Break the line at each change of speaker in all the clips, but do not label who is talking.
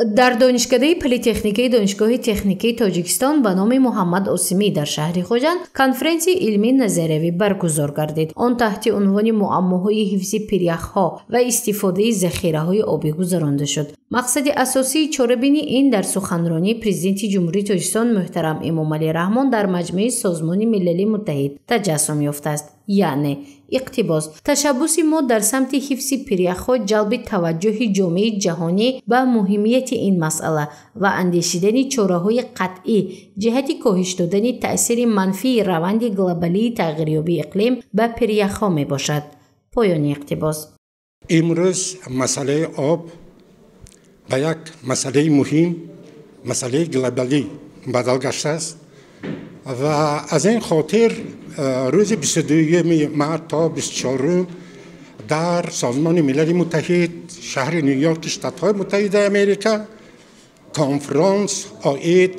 Дар Донишкадаи политехникаи Донишгоҳи техникии Тоҷикистон ба номи Муҳаммад Осимӣ дар шаҳри Хуҷанд конференсияи илмии назариявӣ баргузор гардид. Он таҳти унвони «Муаммоҳои ҳифзи пиряхҳо ва истифодаи захираҳои обӣ» гузаронда шуд. Мақсади асосии чорабинӣ ин дар суханронии Президенти Ҷумҳурии Тоҷикистон муҳтарам Эмомалӣ Раҳмон дар Маҷмӯи Созмони Милали Муттаҳид таҷассум ёфтааст. Яъне иқтибос: «Ташаббуси мо дар самти ҳифзи пиряхҳо ҷалби таваҷҷӯҳи ҷомеаи ҷаҳонӣ ба муҳимияти ин масъала ва андешидани чораҳои қатъӣ ҷиҳати коҳиш додани таъсири манфии раванди глобалии тағйирёбии иқлим ба пиряхҳо мебошад». Поёни иқтибос.
Имрӯз масъалаи об ба як масъалаи муҳим, масъалаи глобалӣ бадал гаштааст ва аз ин хотир рӯзи 22 март то 24 дар Созмони Милали Муттаҳид, шаҳри Ню-Йорки Штатҳои Муттаҳидаи Америка, конфронс оид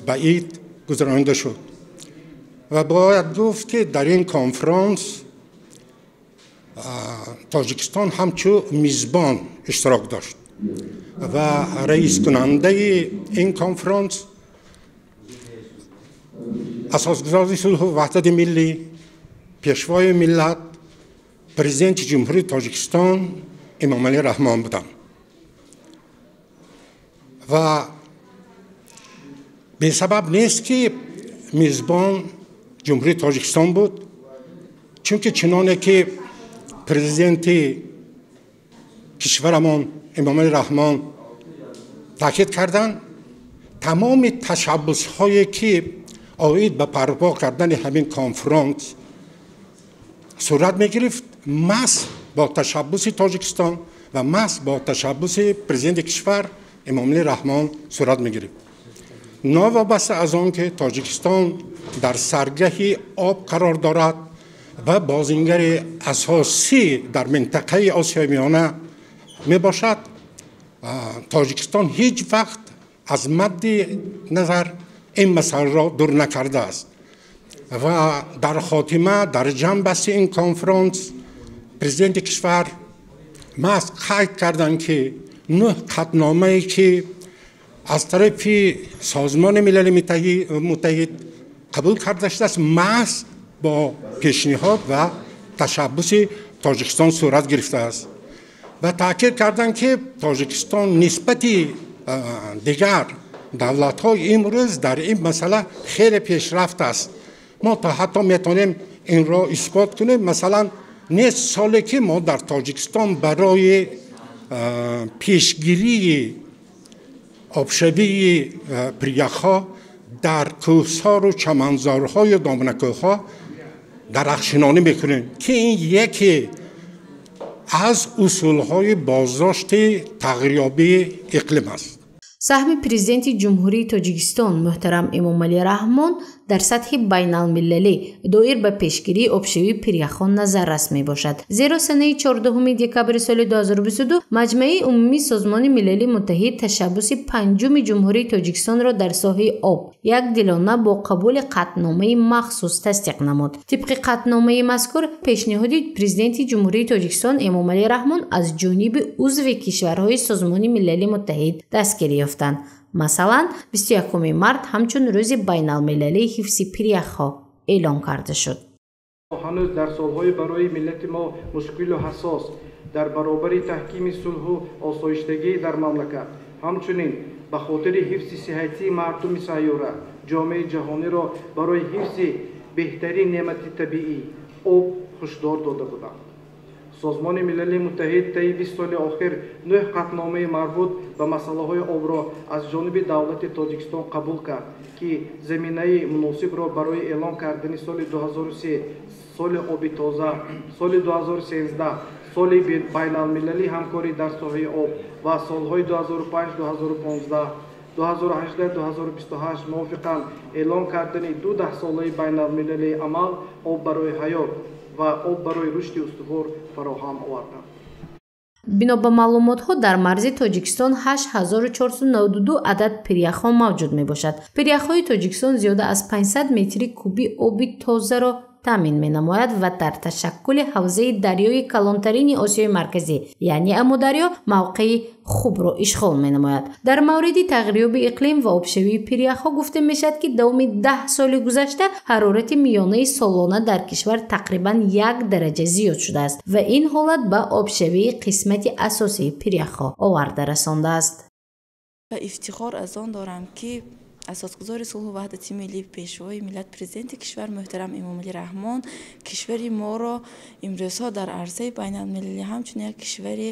ба ид гузаронида шуд. Ва бояд гуфт, ки дар ин конфронс Тоҷикистон ҳамчун мизбон иштирок дошт ва раискунандаи ин конфронс асосгузори сулҳу ваҳдати миллӣ, Пешвои миллат, Президенти Ҷумҳурии Тоҷикистон Эмомалӣ Раҳмон буданд. Ва бесабаб нест, ки мизбон Ҷумҳурии Тоҷикистон буд, чунки чуноне ки президенти кишварамон Эмомалӣ Раҳмон таъкид карданд, тамоми ташаббусҳое ки оид ба барпо кардани ҳамин конфронс сурат мегирифт, маҳз бо ташаббуси Тоҷикистон ва маҳз бо ташаббуси президенти кишвар Эмомалӣ Раҳмон сурат мегирифт. Новобаста аз он ки Тоҷикистон дар саргаҳи об қарор дорад ва бозингари асосӣ дар минтақаи Осиёи Миёна мебошад, Тоҷикистон ҳеҷ вақт аз мадди назар ин масъаларо дур накардааст. Ва дар хотима, дар ҷамъбасти ин конфронс, президенти кишвар маҳз қайд карданд, ки нӯҳ қатъномае ки аз тарафи Созмони Милали Муттаҳид қабул карда шудааст, маҳз бо пешниҳод ва ташаббуси Тоҷикистон сурат гирифтааст. Ва таъкид карданд, ки Тоҷикистон нисбати дигар давлатҳо имрӯз дар ин масъала хеле пешрафт аст. Мо то ҳатто метавонем инро исбот кунем. Масалан, нест соле ки мо дар Тоҷикистон барои пешгирии обшавии пиряхҳо дар кӯҳсору чаманзорҳою доманакӯҳҳо дарахтшинонӣ мекунем, ки ин яке аз усулҳои боздошти тағйирёбии иқлим аст.
Саҳми Президенти Ҷумҳурии Тоҷикистон муҳтарам Эмомалӣ Раҳмон дар сатҳи байналмилалӣ доир ба пешгирии обшавии пиряхҳо назаррас мебошад. Зеро санаи 14 декабри соли 2022 Маҷмаи Умумии Созмони Милали Муттаҳид ташаббуси панҷуми Ҷумҳурии Тоҷикистонро дар соҳаи об якдилона бо қабули қатъномаи махсус тасдиқ намуд. Тибқи қатъномаи мазкур, пешниҳоди Президенти Ҷумҳурии Тоҷикистон Эмомалӣ Раҳмон аз ҷониби узви кишварҳои Созмони Милали Муттаҳид дастгирӣ ёфтанд. Масалан, 21 март ҳамчун Рӯзи байналмилалии ҳифзи пиряхҳо эълон карда шуд.
Ҳанӯз дар солҳои барои миллати мо мушкилу ҳассос, дар баробари таҳкими сулҳу осоиштагӣ дар мамлакат, ҳамчунин ба хотири ҳифзи сиҳатии мардуми сайёра, ҷомеаи ҷаҳониро барои ҳифзи беҳтарин неъмати табиӣ об ҳушдор дода буданд. Созмони Милали Муттаҳид таи 20 соли охир нӯҳ қатъномаи марбут ба масъалаҳои обро аз ҷониби давлати Тоҷикистон қабул кард, ки заминаи муносибро барои эълон кардани соли 2003 соли оби тоза, соли 2013 соли байналмилалии ҳамкорӣ дар соҳаи об ва солҳои 2005, 2015, 2018, 2028 мувофиқан эълон кардани ду даҳсолаи байналмилалии амал «Об барои ҳаёт» ва «Об барои рушди устувор» фароҳам оварданд.
Бино ба маълумотҳо, дар марзи Тоҷикистон 8492 адад пиряхҳо мавҷуд мебошад. Пиряхҳои Тоҷикистон зиёда аз 500 метри куби оби тозаро таъмин менамояд ва дар ташаккули ҳавзаи дарёи калонтарини Осиёи Марказӣ, яъне Амударё, мавқеи хубро ишғол менамояд. Дар мавриди тағйирёбии иқлим ва обшавии пиряхҳо гуфта мешавад, ки давоми 10 соли гузашта ҳарорати миёнаи солона дар кишвар тақрибан 1 дараҷа зиёд шудааст ва ин ҳолат ба обшавии қисмати асосии пиряхҳо оварда расондааст.
Ва ифтихор аз он дорам, ки асосгузори сулҳу ваҳдати миллӣ, пешвои миллат, президенти кишвар муҳтарам Эмомалӣ Раҳмон кишвари моро имрӯзҳо дар арсаи байналмилалӣ ҳамчун як кишвари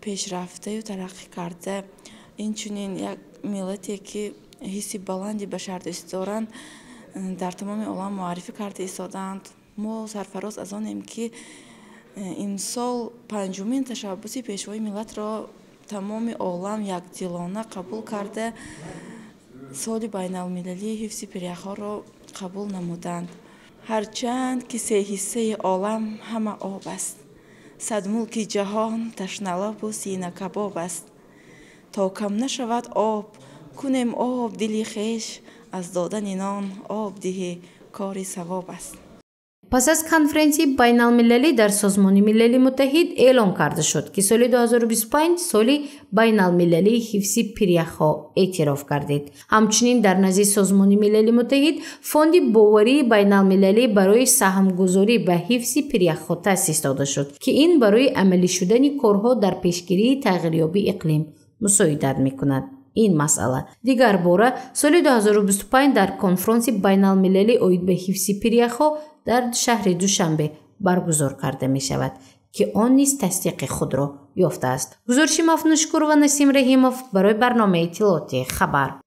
пешрафтаю тараққӣ карда, инчунин як миллате, ки ҳисси баланди башардӯстӣ доранд, дар тамоми олам муаррифӣ карда истодаанд. Мо сарфароз аз онем, ки имсол панҷумин ташаббуси пешвои миллатро тамоми олам якдилона қабул карда, соли байналмилалии ҳифзи пиряхҳоро қабул намуданд. Ҳарчанд ки се ҳиссаи олам ҳама об аст, сад мулки ҷаҳон ташналабу синакабоб аст. То кам нашавад об, кунем об дили хеш, аз додани нон об диҳӣ кори савоб аст.
Пас аз конференсияи байналмилалӣ дар Созмони Милали Муттаҳид эълон карда шуд, ки соли 2025 соли байналмилалии ҳифзи пиряхҳо эътироф гардид. Ҳамчунин дар назди Созмони Милали Муттаҳид фонди боварии байналмилалӣ барои саҳмгузорӣ ба ҳифзи пиряхҳо таъсис дода шуд, ки ин барои амалӣ шудани корҳо дар пешгирии тағйирёбии иқлим мусоидат мекунад. Ин масъала дигар бора соли 2025 дар конфронси байналмилалӣ оид ба ҳифзи пиряхҳо дар шаҳри Душанбе баргузор карда мешавад, ки он низ тасдиқи худро ёфтааст. Гузориши Мафнушкур ва Насим Раҳимов барои барномаи иттилоотии «Хабар».